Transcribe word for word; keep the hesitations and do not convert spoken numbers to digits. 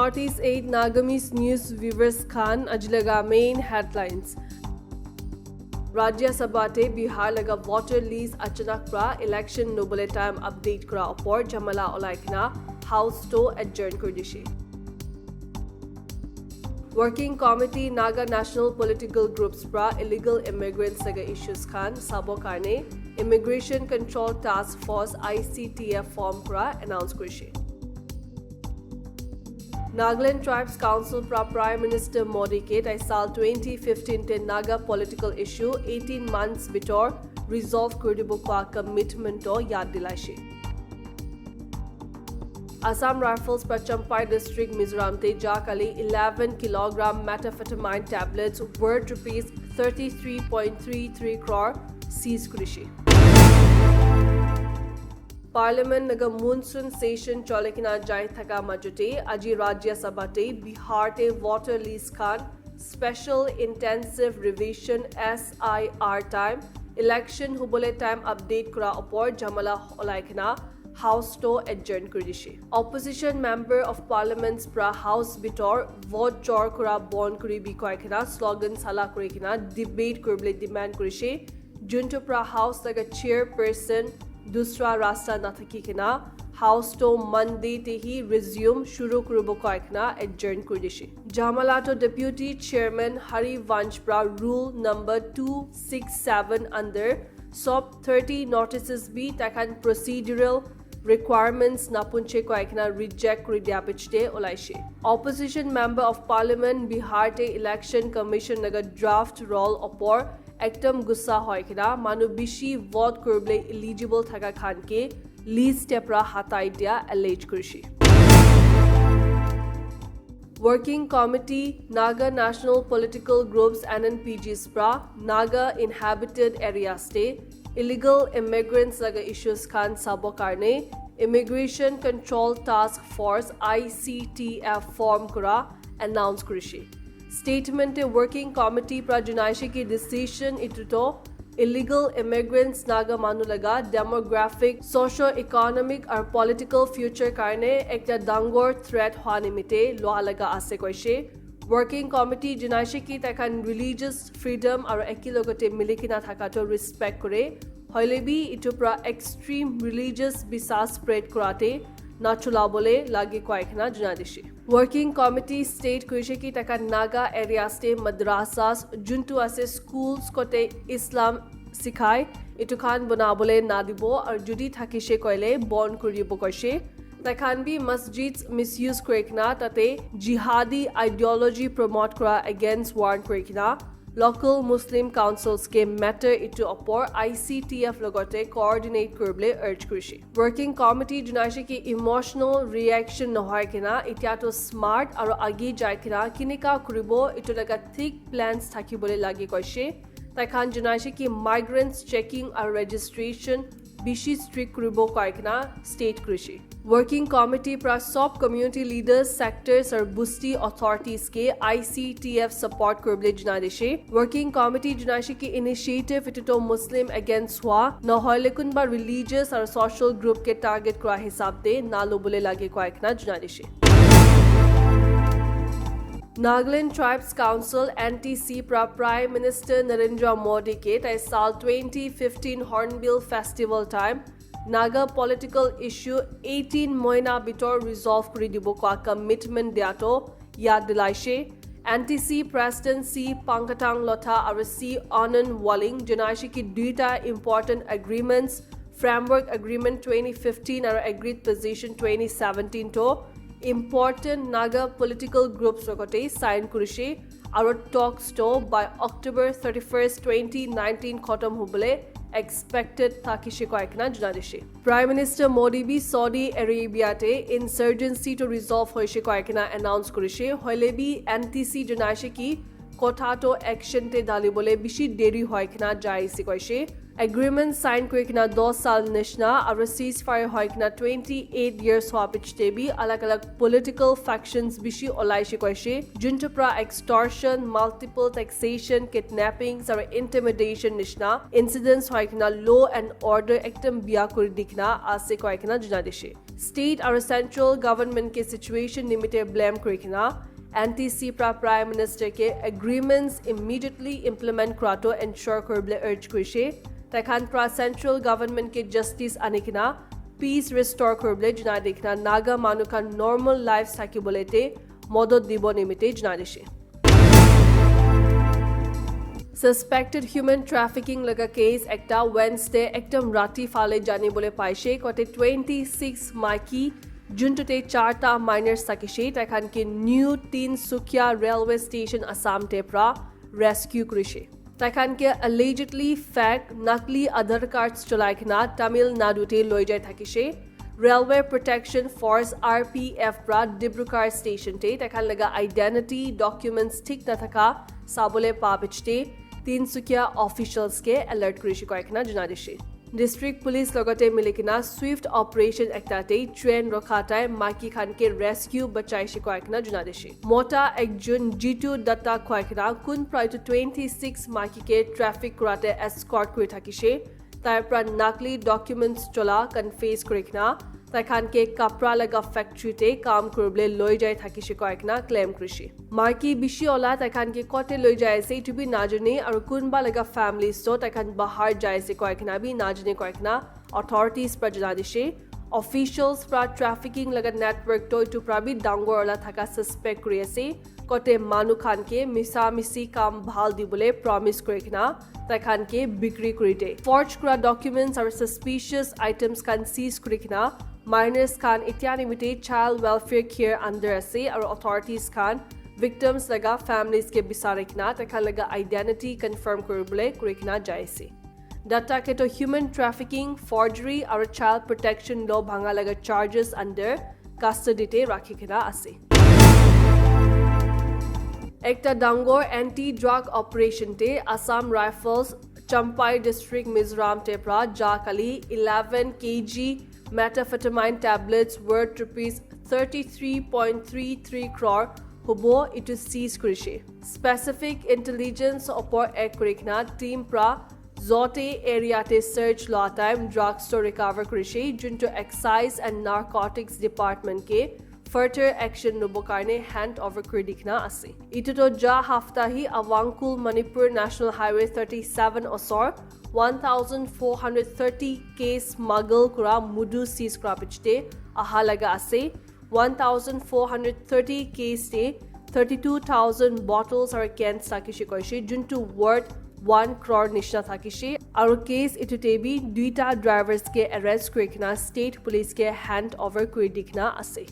Northeast eight Nagamese News viewers khan, aji laga main headlines. Rajya Sabha te Bihar laga voter list achanak pra election nobole time update kura opor jamala olai kena House to adjourn kuri dishe. Working Committee Naga National Political Groups pra illegal immigrants laga issues khan sabo karne Immigration Control Task Force, I C T F, form kura announce kurishe. Nagaland Tribes Council pra Prime Minister Modi ke tai sal twenty fifteen te Naga political issue eighteen months bitor resolve kuri dibo kua commitment to yaad dilaishe. Assam Rifles pra Champhai District, Mizoram te ja kali eleven kilogram methamphetamine tablets worth rupees thirty-three point three three crore seize kurishe. Parliament laga monsoon session chole kena jai thaka majote aji Rajya Sabha te Bihar te voter list khan special intensive revision, S I R, time election hubole time update kura opor jamala olai kena House to adjourn kuri dishe. Opposition Member of Parliament pra House bitor vote chor kura bon kuri bi koi kena slogan sala kuri kena debate kuribole demand kurishe. Juntu pra House laga chairperson dusra rasta nathaki kena House to Monday te hi resume shuru kuribo koi kena adjourn kuri dishe. Jamala to Deputy Chairman Hari Vansh pra rule number two six seven under sob thirty notices bi takhan procedural requirements napunche koi kena reject kuri dia bichite olaishe. Opposition Member of Parliament Bihar te Election Commission laga draft roll opor ekdam gussa hoi kena manu bishi vote kuribole eligible thaka khan ke list te pra hatai dia allege kurishe. Working Committee Naga National Political Groups, N N P Gs, pra Naga inhabited areas te illegal immigrants laga issues khan sabo karne Immigration Control Task Force, I C T F, form kura announce kurishe. Statement te Working Committee pra janaishe ki decision itu to illegal immigrants Naga manu laga demographic, socio-economic aru political future karne ekta dangor threat hua nimite lua laga ase koishe. Working Committee janaishe ki takhan religious freedom aru eki logote mili kena thaka to respect kure. Hoile bi itu pra extreme religious bisas spread kurate nachulabole lage koi kena janai dishe. Working Committee state kurishe ki takhan Naga areas te madrasas juntu ase schools kote Islam sikhai itu khan banabole nadibo aru judi thakishe koile bon kuribo koishe. Takhan bi masjids misuse kuri kena tate jihadi ideology promote kura against warn kuri kena local Muslim councils ke matter itu opor I C T F logote coordinate kuribole urge kurishe. Working Committee janaishe ki emotional reaction nohoi kena itya to smart aru agi jai kena kinika kuribo itu laga thik plans thakibole lage koishe. Takhan janaishe ki migrants checking aru registration bishi strict kuribo koi kena state kurishe. Working Committee pra sob community leaders, sectors aru busti authorities ke I C T F support kuribole janai dishe. Working Committee janaishe ki initiative itu to Muslim against hua nohoile kunba religious aru social group ke target kura hisab te nalobole lage koi kena janai dishe. Nagaland Tribes Council, N T C, pra Prime Minister Narendra Modi ke tai sal twenty fifteen Hornbill Festival time Naga political issue eighteen moina bitor resolve kuri dibo kua commitment dia to yaad dilaishe. N T C President C Pankatang Lotha aru C Anand Waling janaishe ki duita important agreements, Framework Agreement twenty fifteen aru Agreed Position twenty seventeen to important Naga political groups logote sign kurishe aru talks to by October thirty-first, twenty nineteen khotom hubole expected thakishe koi kena janai dishe. Prime Minister Modi bi Saudi Arabia te insurgency to resolve hoishe koi kena announce kurishe. Hoile bi N T C janaishe ki kotha to action te dalibole bishi deri hoi kena jai ase koishe. Agreement sign kuri kena dos sal nishna aru ceasefire hoi kena twenty eight years hua pichete bi alag alag political factions bishi olaishe koishe. Juntu pra extortion, multiple taxation, kidnappings aru intimidation nishna incidents hoi kena law and order ekdam bia kuri di kena ase koi kena janai dishe. State aru central government ke situation nimite blame kuri kena N T C pra Prime Minister ke agreements immediately implement kurato ensure kuribole urge kurishe. Tai khan pra central government ke justice ani kena peace restore kuribole janai di kena Naga manu khan normal lives thakibole te modot dibo nimite janai dishe. Suspected human trafficking laga case ekta Wednesday ekdam rati phale janibole paishe, kote twenty-six maiki, juntu te charta minors thakishe, tai khan ke New Tinsukia Railway Station Assam te pra rescue kurishe. Tai khan ke allegedly fake nakli Aadhaar cards cholai kena Tamil Nadu te loi jai thakishe. Railway Protection Force, R P F pra Dibrugarh Station te tai khan laga identity documents thik nathaka sabole pa bichte Tinsukia officials ke alert kurishe koi kena janai dishe. District Police logote mili kena swift operation ekta te train rokha tai maiki khan ke rescue bachaishe koi kena janai dishe. Mota ekjun Jitu Datta koi kena kun prai to twenty-six maiki ke traffic kurate escort kuri thakishe. Tai pra nakli documents chola confess kuri kena tai khan ke kapra laga factory te kam kuribole loi jai thakishe koi kena claim kurishe. Maiki bishi ola tai khan ke kote loi jai ase etu bi najane aru kunba laga families to tai khan bahar jai ase koi kena bi najane koi kena authorities pra janai dishe. Officials pra trafficking laga network to etu pra bi dangor ola thaka suspect kuri ase. Kote manu khan ke misa misi kam bhal dibole promise kuri kena tai khan ke bikri kuri de. Forge kura documents aru suspicious items khan seize kuri kena minors khan itya nimite child welfare care under ase aru authorities khan victims laga families ke bisari kena tai khan laga identity confirm kuribole kuri kena jai ase. Datta ke to human trafficking, forgery aru child protection law bhanga laga charges under custody te rakhi kena ase. Ekta dangor anti-drug operation te Assam Rifles Champhai District Mizoram te pra ja kali eleven K G methamphetamine tablets worth rupees thirty-three point three three crore hobo etu seize kurishe. Specific intelligence opor ek kuri kena team pra Zote area te search loa time drugs to recover kurishe, juntu Excise and Narcotics Department ke further action lobo karne hand over kuri di kena ase. Etu to ja hafta hi Avangkul Manipur National Highway thirty-seven osor one thousand four hundred thirty K smuggle kura mudu seize kura bichte aha laga ase. One thousand four hundred thirty K te thirty-two thousand bottles aru cans thakishe koishe, juntu worth one crore nishina thakishe. Aru case etu te bi duita drivers ke arrest kuri kena state police ke hand over kuri di kena ase.